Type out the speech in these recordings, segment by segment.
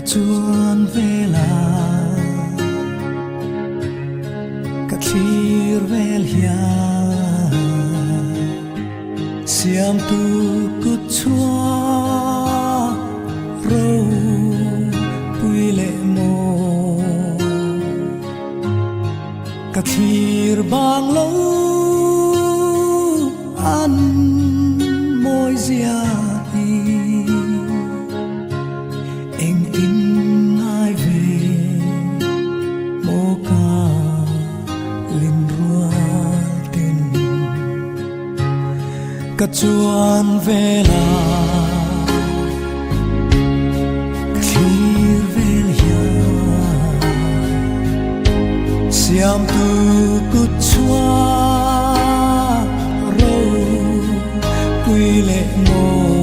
Ka chuan vel a, ka thlir vel hian Siamtu kut chhuak ropui leh maw. Ka thlir bang lo an mawi zia hi engtin ngai ve maw ka lin rual ten ka chuan vel a ka thlir vel hian Siamtu kut chhuak ropui leh maw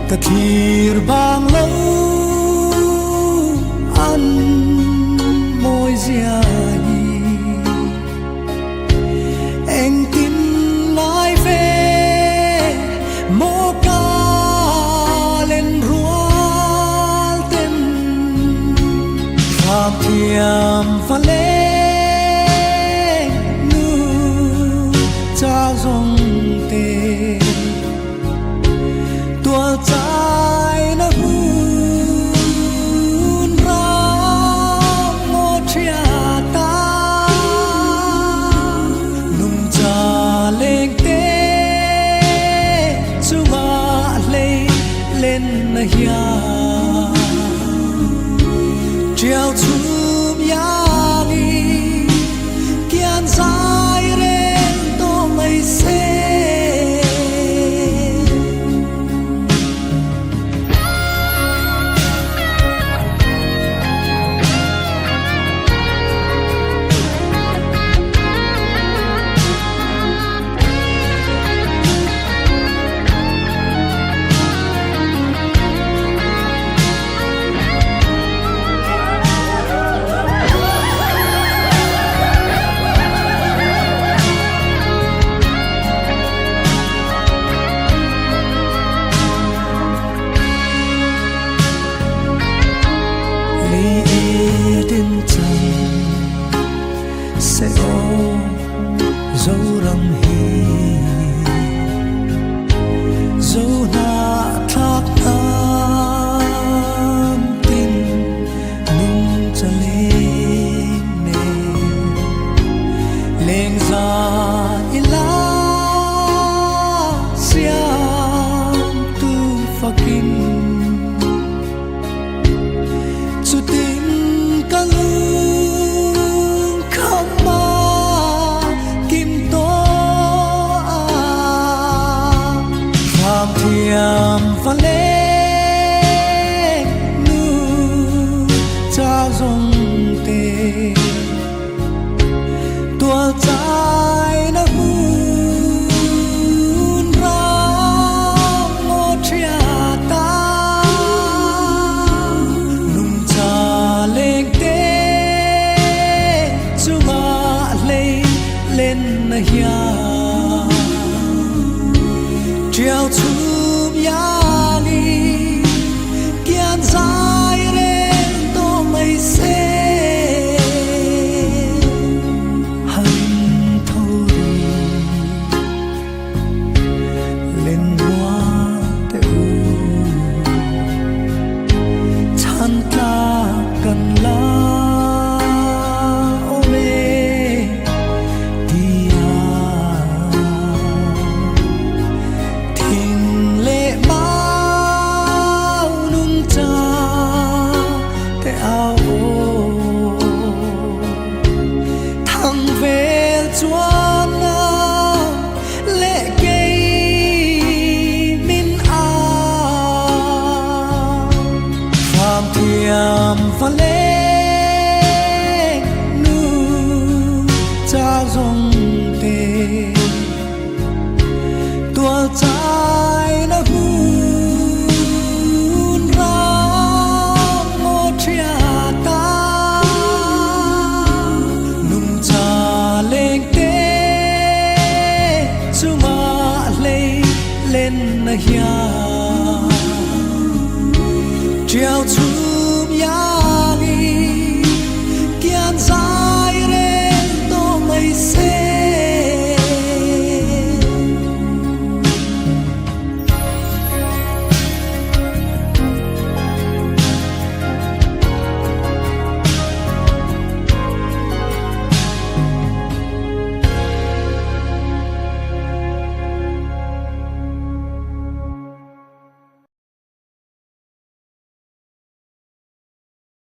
ka thlir bang lo an mawi zia hi. Engtin ngai ve maw ka len rual ten thlam thiam va leng nu cha zawng te tual chai na hun ram maw thia ta nungcha leng te chungah hlei len na hian Trial chhum iangin kian zai reng tawh mai se. Lei Eden cang seh aw Zoram hi Zohnahthlak hnam tin nungcha leng nen lengza ila siamtu fakin Chutin ka lung kham a kim tawh a, Thlam thiam va leng nu cha zawng te tual chai na hun ram maw thiat a nungcha leng te chungah hlei len na hian Trial chhum iangin kian zai reng tawh mai se. Harin tho ri len rua te u Chhan tlak kan la awm e tia Thing leh mau nungcha te au aw Thang vel chuan na leh kei min au Pham thiam va leng nu cha zawng te Tual chai na hun ram maw thiat a nungcha leng te chungah hlei len na hian.